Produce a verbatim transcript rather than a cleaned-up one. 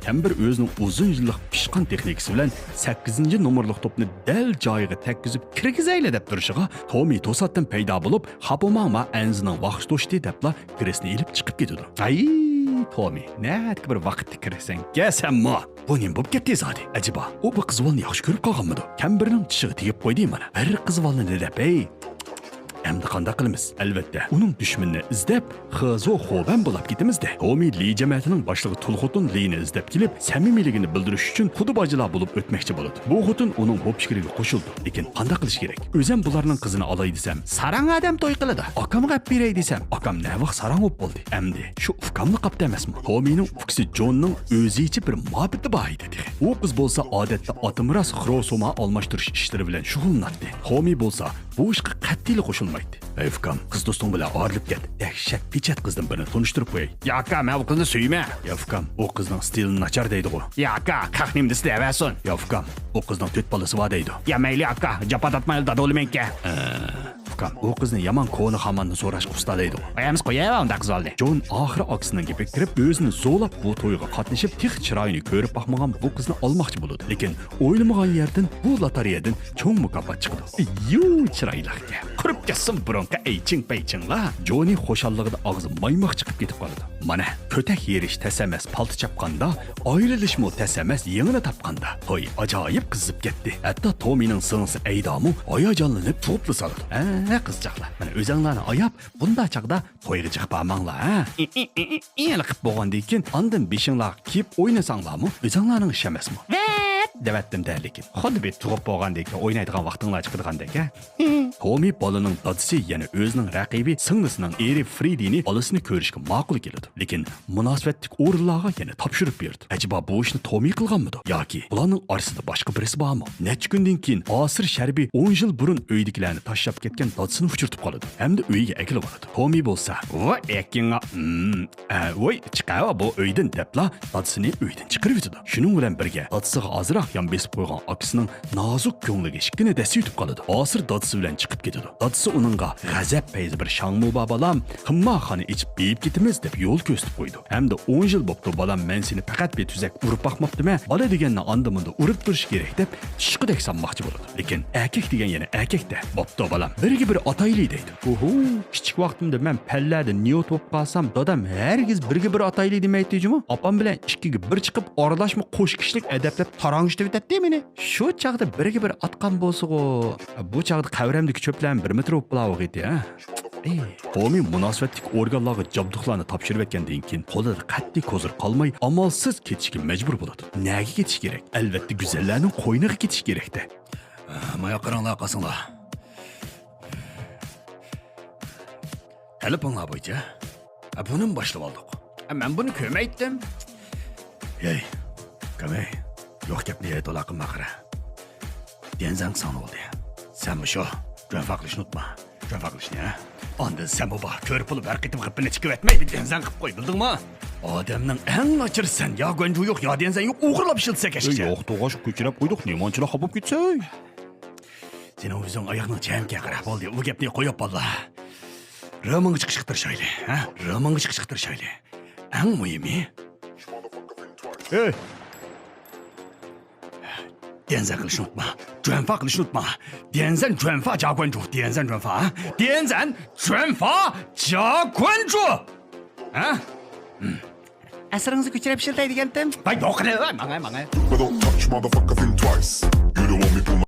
كەمبىر ئۆزىنىڭ ئۇزۇن يىللىق پىشقان تېخنىكىسى بىلەن سەككىزىنچى نومۇرلۇق توپنى دەل جايىغا تەگكۈزۈپ كىرگۈزەيلى دەپ تۇرۇشىغا، تومى توساتتىن پەيدا بولۇپ، خاپا بولماڭ، ما ئەنزىنىڭ ۋاقتى توشتى دەپلا كرېسنى ئېلىپ چىقىپ كېتىدۇ. ئاي، تومى، نەدىكى بىر ۋاقىتتا كىرىسەنكە سەنمۇ؟ بۇ نېمە بولۇپ كەتتى زادى؟ ئەجەبا، ئۇ بۇ قىز بالىنى ياخشى كۆرۈپ قالغانمىدۇ؟ كەمبىرنىڭ چىشىغا تېگىپ قويدى مانا. بىر قىز بالىنى دەپ، ھەي! ئەمدى قانداق قىلىمىز؟ ئەلۋەتتە، ئۇنىڭ دۈشمىنىنى ئىزدەپ، خېزو خوبەن بولاپ كېتىمىز-دە. تومى لى جەمەتىنىڭ باشلىقى تۇل خوتۇن لىنى ئىزدەپ كېلىپ، سەمىمىيلىكىنى بىلدۈرۈش ئۈچۈن خۇدا باجىلار بولۇپ ئۆتمەكچى بولىدۇ. بۇ خوتۇن ئۇنىڭ بوپ پىكرىگە قوشۇلىدۇ. لېكىن قانداق قىلىش كېرەك؟ ئۆزەم بۇلارنىڭ قىزىنى ئالاي دېسەم، ساراڭ ئادەم توي قىلىدۇ. ئاكامغا ئەپ بېرەي دېسەم، ئاكام نەۋاق ساراڭ بوپ بولدى. ئەمدى شۇ ئۇكاملا قاپتۇ ئەمەسمۇ؟ تومىنىڭ ئۇكىسى جوننىڭ ئۆزىچە بىر مۇھەببىتى بار ئىدى تېخى. ئۇ قىز بولسا ئادەتتە ئاتا مىراس خروسوما ئالماشتۇرۇش ئىشلىرى بىلەن شۇغۇللىناتتى. تومى بولسا بۇ ئىشقا قەتئىيلا قوشۇلمايتتى. ھەي ئۇكام، قىز دوستۇڭ بىلەن ئايرىلىپ كەت. دەھشەت پېچەت قىزدىن بىرنى تونۇشتۇرۇپ قوياي. ياكا، مەن ئۇ قىزنى سۆيىمەن. يا ئۇكام، ئۇ قىزنىڭ ستىلىنى ناچار دەيدىغۇ. ياكا، قاق نېمە دېسە دەۋەرسۇن. يا ئۇكام، ئۇ قىزنىڭ تۆت بالىسى بار دەيدۇ. يا مەيلى ئاكا، جاپا تارتمايلا دادا بولىمەنكەن. ئۇكام، ئۇ قىزنى يامان كونا خاماننى سوراشقا ئۇستا دەيدۇ. قويامىز، قويايلا ئۇنداق قىز بالىنى. جون ئاخىرى ئاكىسىنىڭ گېپىگە كىرىپ، ئۆزىنى زورلاپ بۇ تويغا قاتنىشىپ، تېخى چىرايىنى كۆرۈپ باقمىغان بۇ قىزنى ئالماقچى بولىدۇ. لېكىن ئويلىمىغان يەردىن بۇ لاتارىيەدىن چوڭ مۇكاپات چىقىدۇ. يۇ، چىرايلىقكەن. قۇرۇپ كەتسۇن بۇرۇنقى ئەيچىڭ-پەيچىڭلار. جونى خۇشاللىقىدا ئاغزى مايماق چىقىپ كېتىپ قالىدۇ. مانا، كۆتەك يېرىش تەس ئەمەس، پالتا چاپقاندا ئايرىلىشمۇ تەس ئەمەس، يېڭىنى تاپقاندا. توي ئاجايىپ قىزىپ كەتتى. ھەتتا تومىنىڭ سىڭلىسى ئەيدامۇ ھاياجانلىنىپ تۇغۇپلا سالىدۇ. ھە، قىزچاقلار، مانا ئۆزۈڭلارنى ئاياپ، بۇنداق چاغدا تويغا جىق بارماڭلار، ھە؟ ئى، ئى، ئى، ئى، ئى، ھېلىقىپ بولغاندىن كېيىن ئاندىن بېشىڭلارغا كىيىپ ئوينىساڭلارمۇ ئۆزۈڭلارنىڭ ئىشى ئەمەسمۇ؟ ۋەت! دەۋەتتىم-دە، لېكىن خۇددى بىر تۇغۇپ بولغاندىن كېيىن ئوينايدىغان ۋاقتىڭلار چىقىدىغاندەك، ھە؟ تومى بالىنىڭ دادىسى، يەنى ئۆزىنىڭ رەقىبى سىڭلىسىنىڭ ئېرى فرېددىنى بالىسىنى كۆرۈشكە ماقۇل كېلىدۇ. لېكىن مۇناسىۋەتلىك ئورۇنلارغا يەنە تاپشۇرۇپ بېرىدۇ. ئەجەبا بۇ ئىشنى تومى قىلغانمىدۇ؟ ياكى بۇلارنىڭ ئارىسىدا باشقا بىرسى بارمۇ؟ نەچچە كۈندىن كېيىن ئاسىر شەربى ئون يىل بۇرۇن ئۆيدىكىلەرنى تاشلاپ كەتكەن دادىسىنى ئۇچرىتىپ قالىدۇ ھەمدە ئۆيىگە ئەكېلىۋالىدۇ. تومى بولسا، ۋاي ئەكىڭا، ئە، ۋاي، چىقاۋا بۇ ئۆيدىن دەپلا دادىسىنى ئۆيدىن چىقىرىۋېتىدۇ. شۇنىڭ بىلەن بىرگە دادىسىغا ئازراق يان بېسىپ قويغان ئاكىسىنىڭ نازۇك كۆڭلىگە ئىككىنى دەسسىۋېتىپ قالىدۇ. ئاسىر دادىسى بىلەن چىقىپ كېتىدۇ. دادىسى ئۇنىڭغا، «غەزەپ پەيزى بىر شاڭمۇ بار، بالام، خىمماخانا ئېچىپ بېيىپ كېتىمىز» دەپ يول كۆرسىتىپ قويىدۇ. ھەمدە، «ئون يىل بوپتۇ، بالام، مەن سېنى پەقەت بىر تۈزەك ئۇرۇپ باقماپتىمەن، بالا دېگەننى ئاندا-مۇندا ئۇرۇپ تۇرۇش كېرەك» دەپ، چىشقىدەك سانماقچى بولىدۇ. لېكىن ئەركەك دېگەن يەنە ئەركەك-دە. «بوپتۇ، بالام، بىرگە بىر ئاتايلى» دەيدۇ. ھوھۇ، كىچىك ۋاقتىمدا مەن پەللەدە نيوت بولۇپ قالسام، دادام ھەرگىز بىرگە بىر ئاتايلى دېمەيتتى جۇمۇ. ئاپام بىلەن ئىككىگە بىر چىقىپ، ئارىلاشما قوش كىشىلىك ئەدەپلەپ تاراڭشىتىۋېتەتتى مېنى. شۇ چاغدا بىرگە بىر ئاتقان بولسىغۇ، بۇ چاغدا قەبرەمدىكى چۆپلەرمۇ بىر مېتىر بولۇپ بولاۋىغىيتتى، ھە؟ ئى، تومى مۇناسىۋەتلىك ئورگانلارغا جابدۇقلارنى تاپشۇرۇۋەتكەندىن كېيىن، قولىدا قەتئىي كوزىر قالماي، ئامالسىز كېتىشكە مەجبۇر بولىدۇ. نەگە كېتىش كېرەك؟ ئەلۋەتتە، گۈزەللەرنىڭ قوينىغا كېتىش كېرەك-دە. مايا قاراڭلار، قاسىڭلار. تەلىپىڭلار بويىچە. ھە، بۇنىمۇ باشلىۋالدۇق. ھە، مەن بۇنى كۆرمەيتتىم. ھەي، كامەي، يوق گەپنى تولا قىلما قارا. ديەنزەن قىلساڭ بولدى. سەن مۇشۇ جۈەنفا قىلىشنى ئۇنتۇما. جۈەنفا قىلىشنى، ھە؟ ئاندىن سەن بۇ بار كۆرپىلا بىر قېتىم غىپپىنى چېكىۋەتمەي، بىر ديەنزەن قىلىپ قوي، بىلدىڭمۇ؟ ئادەمنىڭ ئەڭ ناچىرى سەن. يا گۇەنجۇ يوق، يا ديەنزەن يوق، ئوغرىلاپ ئىشلىتىسەن كەچكىچە. يوق، توغاش كۆچۈرەپ قويدۇق، نېمانچىلا خاپا بولۇپ كەتسەي؟ سېنىڭ ئۆزۈڭ ئاياغنىڭ چەمكى قارا، بولدى، ئۇ گەپنى قويۇپ باللا. رېمونغا چىقىشقا تىرىشايلى، ھە؟ رېمونغا چىقىشقا تىرىشايلى. ئەڭ مۇھىمى. ھەي! ديەنزەن قىلىشنى ئۇنتۇما. جۈەنفا قىلىشنى ئۇنتۇما. ديەنزەن جۈەنفا جاگۇەنجۇ. ديەنزەن جۈەنفا، ھە؟ ديەنزەن جۈەنفا جاگۇەنجۇ. ھە؟ ئەسىرىڭىزنى كۆچۈرۈپ ئىشلىتەي دېگەنتىم. ۋاي، يوق، ماڭاي، ماڭاي. But don't touch motherfucker think twice. You don't want me pull my